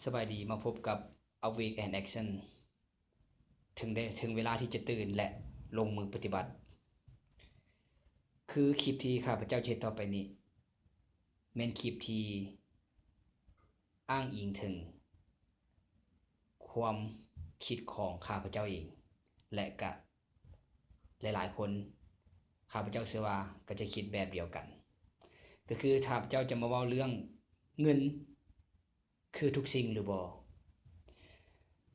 ສະບາຍດີ, ມາພົບກັບ Awake and Action. ເຖິງໄດ້, ເຖິງເວລາທີ່ຈະຕື່ນ ແລະ ລົງມືປະຕິບັດ. ຄືຄລິບທີ່ຂ້າພະເຈົ້າຈະເຮັດຕໍ່ໄປນີ້ ແມ່ນຄລິບທີ່ອ້າງອີງເຖິງຄວາມຄິດຂອງຂ້າພະເຈົ້າເອງ ແລະ ກະ ຫຼາຍໆຄົນ, ຂ້າພະເຈົ້າເຊື່ອວ່າກໍຈະຄິດແບບດຽວກັນ. ກໍຄືຂ້າພະເຈົ້າຈະມາເວົ້າເລື່ອງເງິນຄືທຸກສິ່ງຫຼືບໍ່?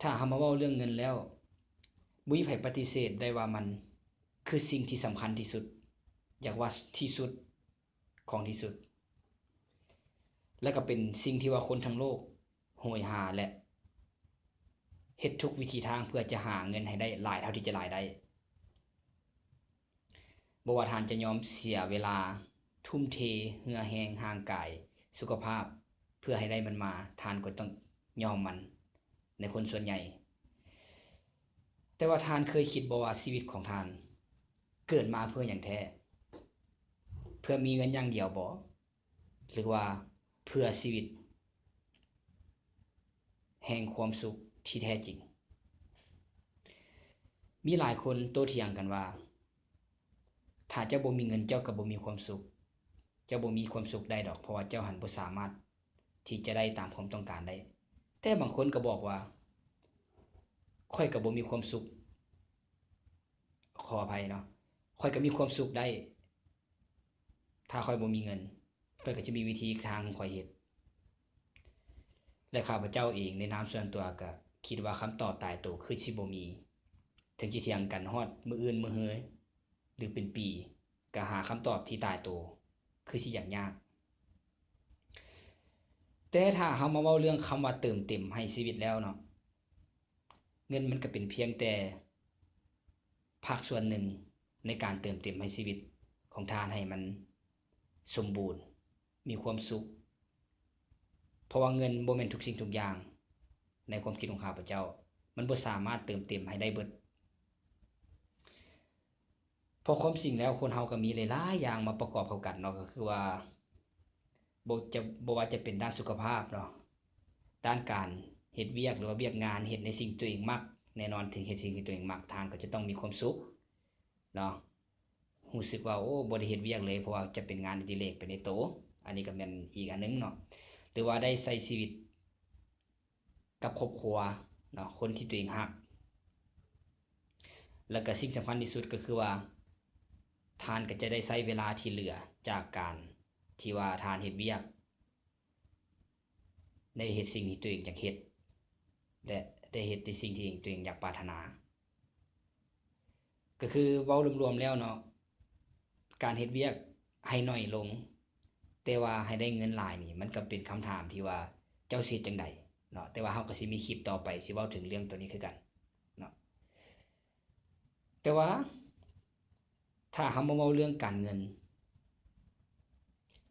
ຖ້າເຮົາມາເວົ້າເລື່ອງເງິນແລ້ວ, ບໍ່ມີໃຜປະຕິເສດໄດ້ວ່າມັນຄືສິ່ງທີ່ສຳຄັນທີ່ສຸດ, ຢາກວ່າທີ່ສຸດຂອງທີ່ສຸດ, ແລະ ກໍເປັນສິ່ງທີ່ວ່າຄົນທັງໂລກ ໂຫຍຫາ ແລະ ເຮັດທຸກວິທີທາງເພື່ອຈະຫາເງິນໃຫ້ໄດ້ຫຼາຍເທົ່າທີ່ຈະຫຼາຍໄດ້. ບໍ່ວ່າທ່ານຈະຍອມເສຍເວລາ, ທຸ່ມເທເຫື່ອແຮງ, ຮ່າງກາຍ, ສຸຂະພາບ ເພື່ອໃຫ້ໄດ້ມັນມາ, ທ່ານກໍຕ້ອງຍອມມັນ ໃນຄົນສ່ວນໃຫຍ່. ແຕ່ວ່າທ່ານເຄີຍຄິດບໍ່ວ່າຊີວິດຂອງທ່ານເກີດມາເພື່ອຫຍັງແທ້? ເພື່ອມີເງິນຢ່າງດຽວບໍ? ຫຼືວ່າເພື່ອຊີວິດແຫ່ງຄວາມສຸກທີ່ແທ້ຈິງ. ມີຫຼາຍຄົນໂຕ້ຖຽງກັນວ່າ ຖ້າເຈົ້າບໍ່ມີເງິນ ເຈົ້າກໍບໍ່ມີຄວາມສຸກ, ເຈົ້າບໍ່ມີຄວາມສຸກໄດ້ດອກ, ເພາະວ່າເຈົ້າຫັ້ນບໍ່ສາມາດທີ່ຈະໄດ້ຕາມຄວາມຕ້ອງການໄດ້. ແຕ່ບາງຄົນກໍບອກວ່າ ຂ້ອຍກໍບໍ່ມີຄວາມສຸກ, ຂໍອະໄພເນາະ, ຂ້ອຍກໍມີຄວາມສຸກໄດ້ ຖ້າຂ້ອຍບໍ່ມີເງິນ, ຂ້ອຍກໍຈະມີວິທີທາງຂອງຂ້ອຍເຮັດ. ແລະ ຂ້າພະເຈົ້າເອງໃນນາມສ່ວນຕົວກໍຄິດວ່າຄຳຕອບຕາຍໂຕຄືຊິບໍ່ມີ. ເຖິງຊິຖຽງກັນຮອດມື້ອື່ນມື້ຮື ຫຼື ເປັນປີ, ກໍຫາຄຳຕອບທີ່ຕາຍໂຕຄືຊິຢາກຍາກ. ແຕ່ຖ້າເຮົາມາເວົ້າເລື່ອງຄຳວ່າເຕີມເຕັມໃຫ້ຊີວິດແລ້ວເນາະ, ເງິນມັນກໍເປັນພຽງແຕ່ພາກສ່ວນໜຶ່ງໃນການເຕີມເຕັມໃຫ້ຊີວິດຂອງທ່ານໃຫ້ມັນສົມບູນ, ມີຄວາມສຸກ, ເພາະວ່າເງິນບໍ່ແມ່ນທຸກສິ່ງທຸກຢ່າງ. ໃນຄວາມຄິດຂອງຂ້າພະເຈົ້າ, ມັນບໍ່ສາມາດເຕີມເຕັມໃຫ້ໄດ້ເບິດ. ເພາະຄວາມຈິງແລ້ວຄົນເຮົາກໍມີຫຼາຍໆຢ່າງມາປະກອບເຂົ້າກັນເນາະ, ກໍຄືວ່າ ບໍ່ຈະ, ບໍ່ວ່າຈະເປັນດ້ານສຸຂະພາບເນາະ, ດ້ານການເຮັດວຽກ ຫຼືວ່າວຽກງານ, ເຮັດໃນສິ່ງທີ່ຕົວເອງມັກ. ແນ່ນອນ, ເຖິງເຮັດສິ່ງທີ່ຕົວເອງມັກ, ທ່ານກໍຈະຕ້ອງມີຄວາມສຸກເນາະ, ຮູ້ສຶກວ່າ ໂອ້ ບໍ່ໄດ້ເຮັດວຽກເລີຍ, ເພາະວ່າຈະເປັນງານອະດິເລກໄປໃນໂຕ. ອັນນີ້ກໍແມ່ນອີກອັນໜຶ່ງເນາະ, ຫຼືວ່າໄດ້ໃຊ້ຊີວິດ ກັບຄອບຄົວເນາະ, ຄົນທີ່ຕົວເອງຮັກ. ແລ້ວກໍສິ່ງສຳຄັນທີ່ສຸດກໍຄືວ່າ ທ່ານກໍຈະໄດ້ໃຊ້ເວລາທີ່ເຫຼືອຈາກການທີ່ວ່າທ່ານເຮັດວຽກ, ໄດ້ເຮັດສິ່ງທີ່ຕົວເອງຢາກເຮັດ ແລະ ໄດ້ເຮັດໃນສິ່ງທີ່ຕົວເອງຢາກປາດຖະໜາ. ກໍຄືເວົ້າລວມໆແລ້ວເນາະ, ການເຮັດວຽກໃຫ້ໜ້ອຍລົງ ແຕ່ວ່າໃຫ້ໄດ້ເງິນຫຼາຍນີ້ ມັນກໍເປັນຄຳຖາມທີ່ວ່າເຈົ້າຊິເຮັດຈັ່ງໃດເນາະ. ແຕ່ວ່າເຮົາກໍຊິມີຄລິບຕໍ່ໄປ ຊິເວົ້າເຖິງເລື່ອງໂຕນີ້ຄືກັນເນາະ. ແຕ່ວ່າຖ້າເຮົາມາເວົ້າເລື່ອງການເງິນ,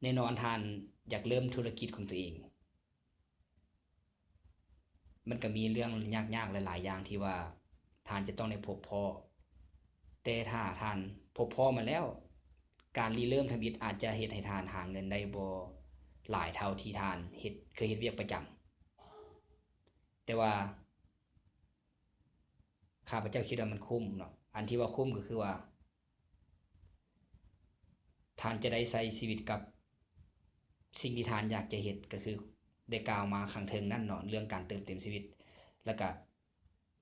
ແນ່ນອນທ່ານຢາກເລີ່ມທຸລະກິດຂອງຕົວເອງ. ມັນກໍມີເລື່ອງຍາກໆຫຼາຍໆຢ່າງທີ່ວ່າທ່ານຈະຕ້ອງໄດ້ພົບພໍ້, ແຕ່ຖ້າທ່ານພົບພໍ້ມາແລ້ວ, ການລິເລີ່ມທຳອິດອາດຈະເຮັດໃຫ້ທ່ານຫາເງິນໄດ້ບໍ່ຫຼາຍເທົ່າທີ່ທ່ານເຮັດ, ເຄີຍເຮັດວຽກປະຈຳ. ແຕ່ວ່າຂ້າພະເຈົ້າຄິດວ່າມັນຄຸ້ມເນາະ, ອັນທີ່ວ່າຄຸ້ມກໍຄືວ່າ ທ່ານຈະໄດ້ໃຊ້ຊີວິດກັບສິ່ງທີ່ທ່ານຢາກຈະເຮັດ, ກໍຄືໄດ້ກ່າວມາຂ້າງເທິງນັ້ນເນາະ, ເລື່ອງການເຕີມເຕັມຊີວິດ. ແລ້ວກະ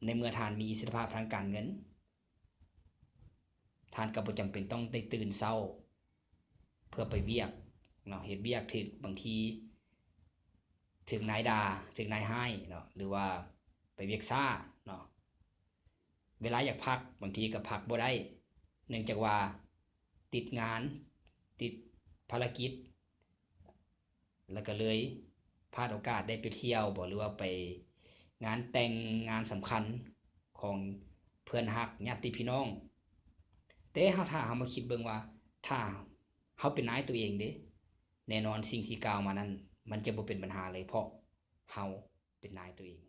ໃນເມື່ອທ່ານມີອິດສະຫຼະພາບທາງການເງິນ, ທ່ານກໍບໍ່ຈຳເປັນຕ້ອງໄດ້ຕື່ນເຊົ້າເພື່ອໄປວຽກເນາະ, ເຮັດວຽກຖືກ, ບາງທີຖືກນາຍດ່າ, ຖືກນາຍຮ້າຍເນາະ, ຫຼືວ່າໄປວຽກຊ້າເນາະ. ເວລາຢາກພັກ ບາງທີກໍພັກບໍ່ໄດ້ ເນື່ອງຈາກວ່າຕິດງານ, ຕິດພາລະກິດ, ແລ້ວກໍເລີຍພາດໂອກາດໄດ້ໄປທ່ຽວບໍ ຫຼືວ່າໄປງານແຕ່ງ, ງານສຳຄັນຂອງເພື່ອນຮັກ, ຍາດຕິພີ່ນ້ອງ. ແຕ່ເຮົາ, ຖ້າເຮົາມາຄິດເບິ່ງວ່າ ຖ້າເຮົາເປັນນາຍຕົວເອງເດ້, ແນ່ນອນສິ່ງທີ່ກ່າວມານັ້ນ ມັນຈະບໍ່ເປັນບັນຫາເລີຍ, ເພາະເຮົາ ເປັນນາຍຕົວເອງ.